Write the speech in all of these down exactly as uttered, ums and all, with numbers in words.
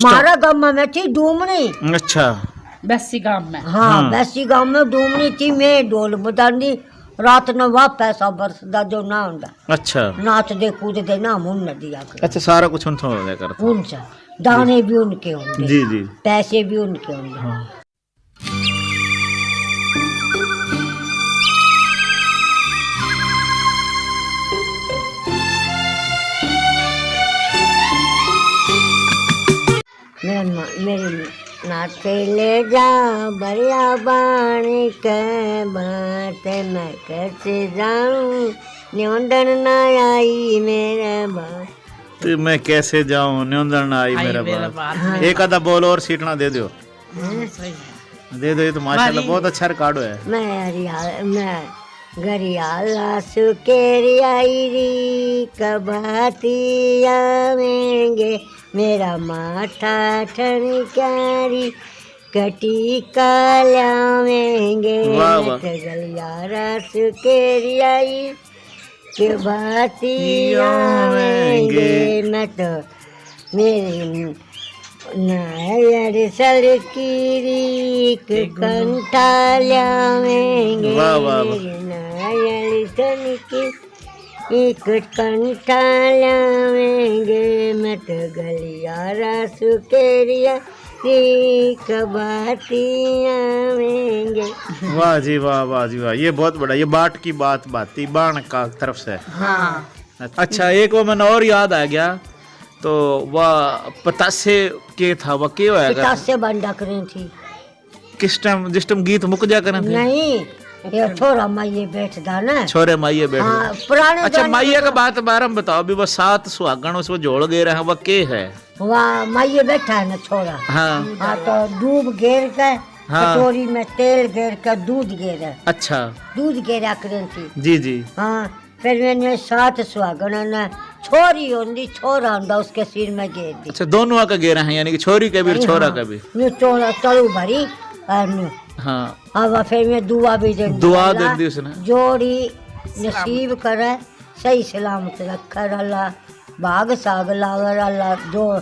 हमारा गांव में थी डूमनी। अच्छा। बैसी गांव में। हाँ, हाँ। बैसी गांव में डूमनी थी, मैं ढोल बजांदी, रात ने वापस आ बरसदा जो ना आंदा। अच्छा। नाचदे कूददे ना मुन न दिया कर। अच्छा, सारा कुछ उन थोड़ा करता। उनसे। दाने भी उनके होंगे। जी, जी। पैसे भी उनके होंगे। हाँ। मेरे म-, मेरे नाथे ले जा, बरिया बाण के बात मैं कैसे जाऊं, न्योंदन ना आई मेरे बाप। तो मैं कैसे जाऊं, न्योंदन ना आई आई मेरे मेरे बाप। बाप। हाँ। एक आधा बोल और सीटना दे दो। हाँ, सही है। दे दो, ये तो माशाल्लाह मारी। बहुत अच्छा रिकॉर्ड है। मैं हरियाल, मैं गरियाला सुकेरी आई री, कबाती आवेंगे, मेरा माथा ठणक्यारी, कटी का लावेंगे, वाह, वाह। मैं तो गलियारा सुकेरी आई, के बाती आवेंगे। मैं तो मेरी नायर सलकीरी के कंठा लावेंगे। वाह, वाह, वाह। मेरी नायर सलकी एक कंठा लावेंगे, मैं तो गलियारा सुकेरिया एक बाती आवेंगे। वाह जी वाह, वाह जी वाह, ये बहुत बड़ा, ये बाट की बात, बाती बाण का तरफ से। हाँ। अच्छा, एक वो मैंने और याद आ गया, तो वह पतासे के था, वह के होया करता? पतासे बंडा करें थी। किस टाइम? जिस टाइम गीत मुक जा करें थे? नहीं, ये छोरा माइये बैठदा ना। छोरे माइये बैठ हाँ, गए। पुराने अच्छा, गाने माइये में का तो बात बारे में बताओ, अभी वो सात सुहागण उसमें जोड़ गए रहे, वो के है? वाह, माइये बैठा है ना छोरा। हाँ। हाँ, तो दूब गेर के, हाँ। कटोरी में तेल गेर के दूध गेर है। अच्छा। दूध गेरा करें थी। जी, जी। हाँ, फिर मैंने सात सुहागणा ने छोरी होंदी, छोरा होंदा, उसके सिर में गेर दी। अच्छा, दोनों आके गेरा हैं, यानी कि छोरी के भी और नहीं, छोरा हाँ। के भी। न्यू चोला तलू भरी और न्यू। हाँ। अब फिर मैं दुआ भी दे दी, दुआ अल्लाह दे दी उसने। जोड़ी नसीब करे, सही सलामत रखे अल्लाह, भाग साग लावे अल्लाह, जो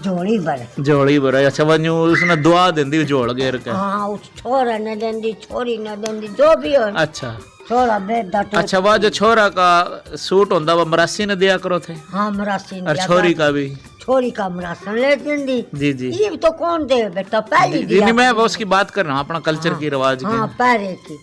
झोली भरे। झोली भरे, अच्छा, वो न्यू उसने दुआ देंदी झोल गेर के। हाँ, उस छोरा ने देंदी, छोरी ने देंदी, जो भी हो। अच्छा। छोरा बेदा तो अच्छा, वह जो छोरा का सूट होंदा, वह मरासी ने दिया करो थे? हाँ, मरासी ने और दिया छोरी करो। का भी? छोरी का मरासन ले देंदी। जी, जी। इब तो कौन दे बेटा, पहली जी, जी, दिया नहीं, मैं करो। उसकी बात कर रहा हूँ, अपना कल्चर हाँ, की, रिवाज की। हाँ, पहले की।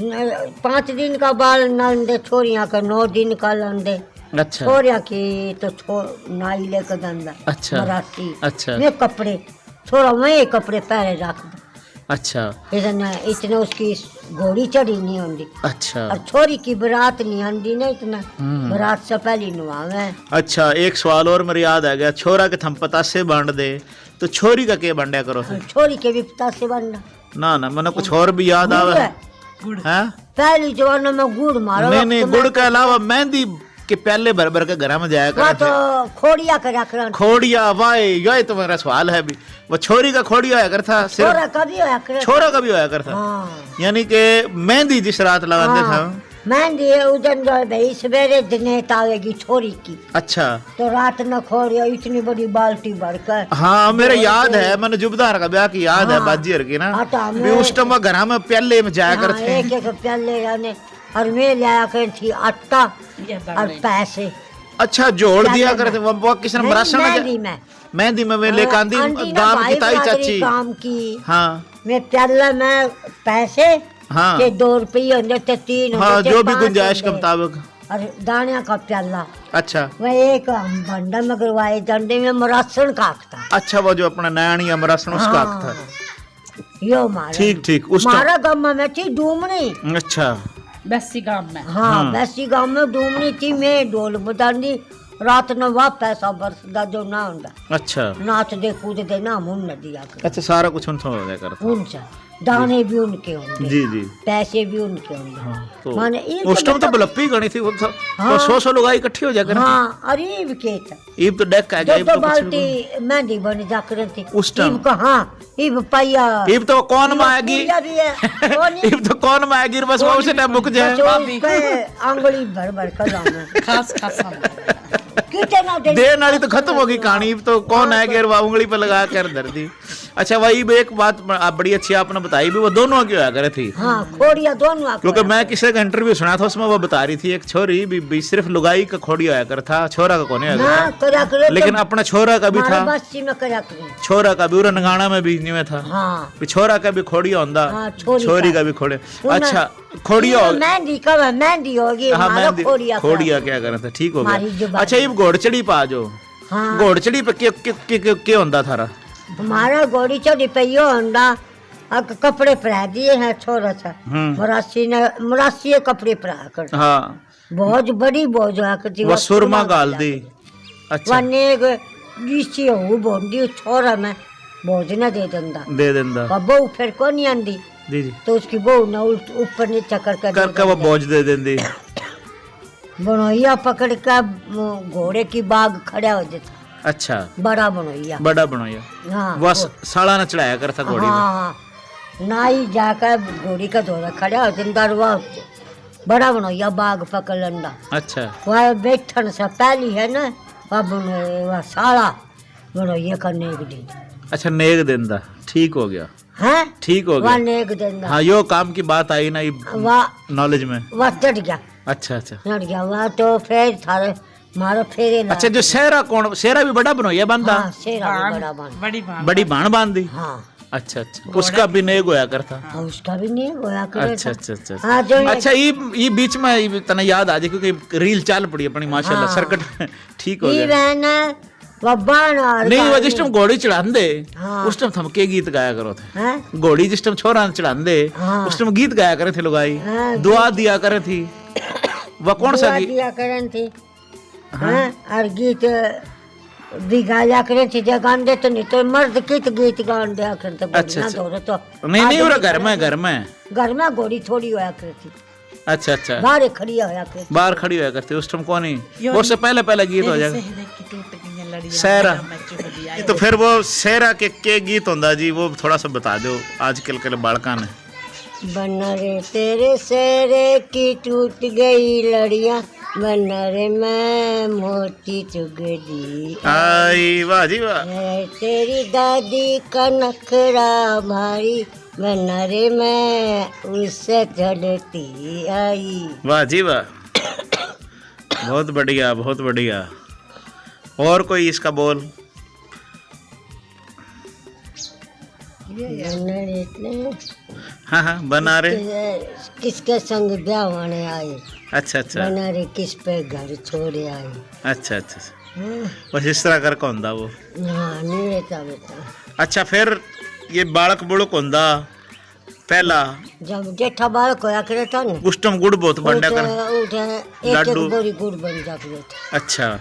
न-, पाँच दिन का बाल नांदे छोरियां का, नौ दिन का लांदे। अच्छा। छोरियां की तो छो-, नाई लेके जांदा। अच्छा। मरासी। अच्छा। मैं कपड़े, छोरा मैं कपड़े पहले रख दे। अच्छा। इतने, इतने उसकी घोड़ी चढ़ी नहीं होंदी। अच्छा। और छोरी की बारात नहीं आंदी ना इतना, हम्म। बारात से पहले नवावे। अच्छा, एक सवाल और मेरे याद आ गया, छोरा के थम पतासे बांट दे, तो छोरी का के बांटा करो थे? छोरी के भी पतासे बांटना। ना, ना, मैंने कुछ और भी याद आवे। गुड़। हैं? पहली जमाना में गुड़ मारो, नहीं, नहीं, गुड़ के अलावा मेहंदी के प्याले भर भर के घरा में जाया करा थे। तो खोड़िया करा करा। खोड़िया, वाह, यही तो मेरा सवाल है अभी। वो छोरी का खोड़िया होया कर था, सिर्फ छोरा का भी होया कर था। छोरा का भी होया कर था। हाँ। यानी कि मेहंदी जिस रात लगाते हाँ। था। मेहंदी उस दिन जो भाई सवेरे जनेत आवेगी छोरी की। अच्छा। तो रात में खोड़िया इतनी बड़ी बाल्टी भर कर हाँ, मेरे याद है, मैंने जुबदार का ब्याह की याद है, हाँ। बाजी हर की ना। हाँ, तो भी हमें उस टाइम घरा में प्याले में जाया हाँ, कर थे। एक एक प्याले यानी, और मैं लाया कर थी आटा ये और दाने। पैसे। अच्छा, जोड़ दिया प्याले कर थे, में। वो, वो किसने नहीं, मरासा में मेहंदी जा- में। मेहंदी में वे लेके आंदी, आंदी ना दाम भाई की ताई बरादरी चाची। काम की। हाँ। मैं प्याला में पैसे हाँ। के दो रुपये होंदे थे, तीन हाँ, होंदे थे, जो भी पाँच गुंजाइश के होंदे। मुताबिक। और दानिया का प्याला। अच्छा। वह एक हम भांडा में करवाए जांदे में मरासन का आखता। अच्छा, वो जो अपना नैन या मरासन उसका हाँ। आखता। यो मारा। ठीक, ठीक, उस टाइम मारा गामा में थी डूमनी। अच्छा। बैसी गाम में। हाँ, हाँ। बैसी गाम में डूमनी थी, मैं ढोल बजांदी, रात ने वापस आ बरसदा जो ना आंदा। अच्छा। नाचदे कूददे ना मुन न दिया कर। अच्छा, सारा कुछ उन थोड़ा करता। उनसे। दाने भी उनके होंगे। जी, जी। पैसे भी उनके होंगे। हाँ, तो माने, इनके उस टाइम तो मतलब बलप्पी घणी थी, वो तो, हाँ। तो सौ सौ लुगाई इकट्ठी हो जाकर। हाँ, अरे इब के था। इब तो डेक आ गया, दो इब दो तो कुछ बाल्टी भी मेहंदी बन जाकर थी। उस टाइम। इब का, हाँ, इब पाया। इब तो कौन इब माएगी? पूरिया भी है। कौन ही? इब तो कौन माएगी? बस वो कौन उसे भी टाइम मुक बस जाए। वो उसके आंगली भर भर कर लाना। खास, खास सामान। कितने ना दिन देन वाली तो खत्म होगी कहानी, तो कौन हाँ, है तो गेरवा उंगली पे लगा कर धर दी। अच्छा भाई, एक बात ब-, आप बड़ी अच्छी आपने बताई भी, वो दोनों की होया करे थी। हाँ, खोड़िया दोनों की क्योंकि होया मैं करे। किसी का इंटरव्यू सुना था, उसमें वो बता रही थी, एक छोरी भी, भी सिर्फ लुगाई का खोड़ी होया कर था, छोरा का कोने होया ना, कर था। करया करे लेकिन तो अपना छोरा का भी हमारे था। बस्ती में करया करे। छोरा का भी, उरा नगाना में भी नहीं था। हाँ। भी छोरा का भी खोड़िया होंदा, हाँ, छोरी छोरी का। का भी खोड़े। सुना, अच्छा, खोड़िया ये हो मेहंदी कब है? मेहंदी होगी, हाँ, मारो मेहंदी, खोड़िया खोड़िया क्या। क्या करना था, ठीक हो गया। अच्छा, ये घोड़चड़ी पा जो। हाँ। घोड़चड़ी पे के, के, के, के, के होंदा थारा? हमारा घोड़ी चढ़ी पे यो होंदा, अक कपड़े पहरा दिए हैं छोरा से। हम्म। मुरासी ने, मुरासी ये कपड़े पहरा कर। हाँ। बहुत बड़ी भोज आकर थी, वो वो सुरमा सुरमा गाल गाल दी। अच्छा। वा नेग गीसी हो बोंदी छोरा में भोज न दे दंदा। दे दंदा। अब बहू फिर को नहीं आंदी। जी, जी। तो उसकी बहू ने उल्ट, ऊपर नीचे करके दे करके वो दंदा। भोज दे देंदी। बनोइया पकड़ के, म, घोड़े की बाग खड़ा हो जाता। अच्छा। बड़ा बनोइया। बड़ा बनोइया। हाँ, बस वो साला ने चढ़ाया कर था घोड़ी पे। हाँ, हाँ। नाई जाकर घोड़ी का धोरा खड़ा हो जाता, दरवा होते। बड़ा बनोइया बाग पकड़ लंदा। अच्छा। वह बैठन से पहली है ना, वह बनो-, वह साला बनोइया का नेग दे। अच्छा, नेग देंदा, ठीक हो गया। हैं? ठीक हो गया। वह नेग देंदा। हाँ, यो काम की बात आई ना, ये वाह। नॉलेज में। वह चढ़ गया। अच्छा, अच्छा। चढ़ गया, वह तो फिर थारे मारो फेरे ला अच्छा, जो के। सेहरा कौन, सेहरा भी बड़ा बनोइया बांधा? हाँ, सेहरा भी भाण, बड़ा बांध। बड़ी भाण बड़ी बांध। भाण बांधी? हाँ। अच्छा, अच्छा। घोड़ा उसका भी नेग होया करता? हाँ, उसका भी नेग होया करे अच्छा, था। अच्छा, अच्छा, अच्छा। हाँ, जो अच्छा, ये, ये बीच में ये तने याद आ जाए, क्योंकि रील चल पड़ी अपनी, माशाल्लाह, हाँ। सर्किट ठीक हो ये गया। बहन है, वो बाण और नहीं, वो बाण जिस टाइम घोड़ी चढ़ांदे, हाँ। उस टाइम थम के गीत गाया करो थे? हैं? घोड़ी जिस टाइम छोरा चढ़ांदे, हाँ। उस टाइम गीत गाया करे थे लुगाई, हाँ, दुआ गीत। दिया करे थी। वह कौन सा दुआ गीत? दिया करन थी। हाँ। हैं? और गीत भी गाया करे थे, जे गांदे तो नहीं तो मर्द कित गीत गान दिया करते, अच्छा, ना अच्छा। धोरे तो नहीं, नहीं, आज उरा भी घर में, करते। घर में। घर में घोड़ी थोड़ी होया करती। अच्छा, अच्छा। बाहर ही खड़ी होया करती। बाहर खड़ी होया करती, उस टाइम कौन ही? यो उससे नहीं, पहले, पहले गीत हो तेरे जाएगा। सेहरे की टूट गई लड़ियां, सहरा। मेरा मैं चुभ गया। तो फिर वो सेहरा के, के गीत होंदा जी, वो थोड़ा सा बता दो आजकल के बालकां ने। बना रे तेरे सेहरे की टूट गई लड़ियां, बना रे मैं मोती चुगदी आई, वाह जी वाह। है तेरी दादी का नखरा भारी, बना रे मैं उससे चढ़ती आई। वाह जी वाह। बहुत बढ़िया, बहुत बढ़िया। और कोई इसका बोल? ये यार। बना रे इतने हाँ, हाँ, बना रे। किसके, किसके संग ब्याह होने आए? अच्छा, अच्छा। बना रे किस पे घर छोड़े आए? अच्छा, अच्छा, अच्छा। हाँ। बस इस तरह करके होंदा वो। हाँ, नहीं रहता बेटा। अच्छा, फिर ये बालक बुलक होंदा पहला? जब जेठा बालक होया करे था ना, उस टाइम गुड़ बहुत बंडा उठे, कर। उठे, एक एक लाडू। बोरी गुड़ बन जा करे था। अच्छा।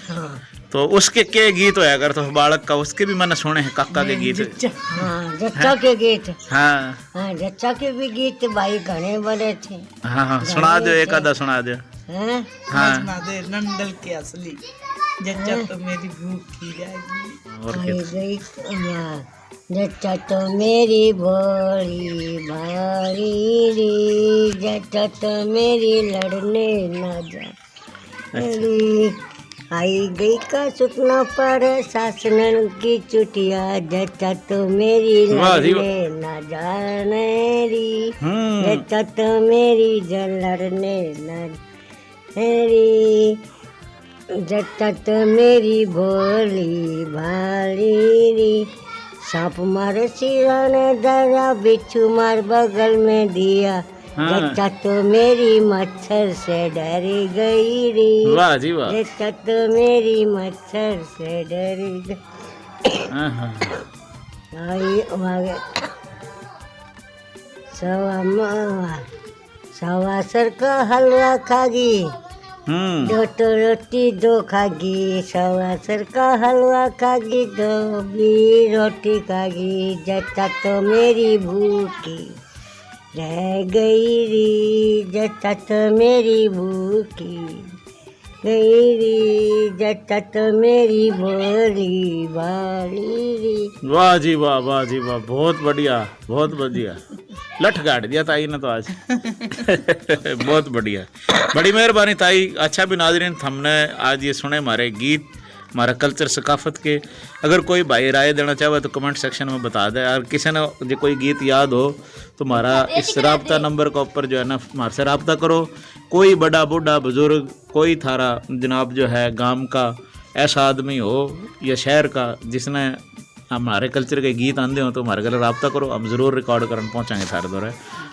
हाँ। तो उसके के गीत होया कर तो बालक का, उसके भी मैंने सुने हैं काका के नहीं, गीत। जच्चा। हाँ, जच्चा हैं? के गीत। हाँ। हाँ, जच्चा के भी गीत भाई घने बने थे। हाँ, हाँ, सुना घने दो, एक थे। आधा सुना दो। हैं? हाँ। सुना दे, नंगल के असली। जच्चा हैं? तो मेरी भूख खी जाएगी। और आई क्या था? गई, हाँ। जच्चा तो मेरी भोली भाली री, जच्चा तो मेरी लड़ने ना जा। अच्छा। री, आई गई का सुखना पर सासनन की चुटिया, जच्चा तो मेरी वाह जी वाह। लड़ने ना जाने री, हम्म। जच्चा तो मेरी जन लड़ने ना री। जच्चा तो मेरी भोली भाली री, सांप मारे सिरा ने डरा, बिच्छू मार बगल में दिया। हाँ। जच्चा तो मेरी मच्छर से डर गई री। वाह जी वाह। जच्चा तो मेरी मच्छर से डर गई। हाँ, हाँ। आई, आ गया। सवा मावा, सवा सर का हलवा खागी। हम्म। दो तो रोटी दो खागी, सवा सर का हलवा खागी, दो भी रोटी खागी। जच्चा तो मेरी भूखी रह गई री, जच्चा तो मेरी भूखी गई री, जच्चा तो मेरी भोली भाली री। वाह जी वाह, वाह जी वाह, बहुत बढ़िया, बहुत बढ़िया। लठ गाड़ दिया ताई ने तो आज। बहुत बढ़िया, बड़ी मेहरबानी ताई। अच्छा भी नाजरीन, हमने आज ये सुने हमारे गीत, हमारा कल्चर, सकाफत के। अगर कोई भाई राय देना चाहे तो कमेंट सेक्शन में बता दे। और किसी ने जो कोई गीत याद हो तो हमारा इस राबता नंबर का ऊपर जो है ना, हमारे से राबता करो। कोई बड़ा बूढ़ा बुजुर्ग, कोई थारा जनाब जो है गांव का ऐसा आदमी हो या शहर का, जिसने हमारे कल्चर के गीत आंदे हो तो हमारे गल राबता करो, हम जरूर रिकॉर्ड करन पहुँचाएंगे थारे दौरे।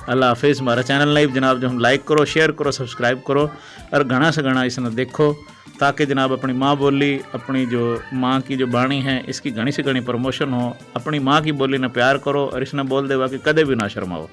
अल्लाह हाफिज़। हमारा चैनल लाइव जनाब जो हम लाइक करो, शेयर करो, सब्सक्राइब करो और घना से घना इसने देखो, ताकि जनाब अपनी माँ बोली, अपनी जो माँ की जो बाणी है, इसकी घनी से घनी प्रमोशन हो। अपनी माँ की बोली ने प्यार करो और इसने बोल देवा कि कदे भी ना शर्माओ।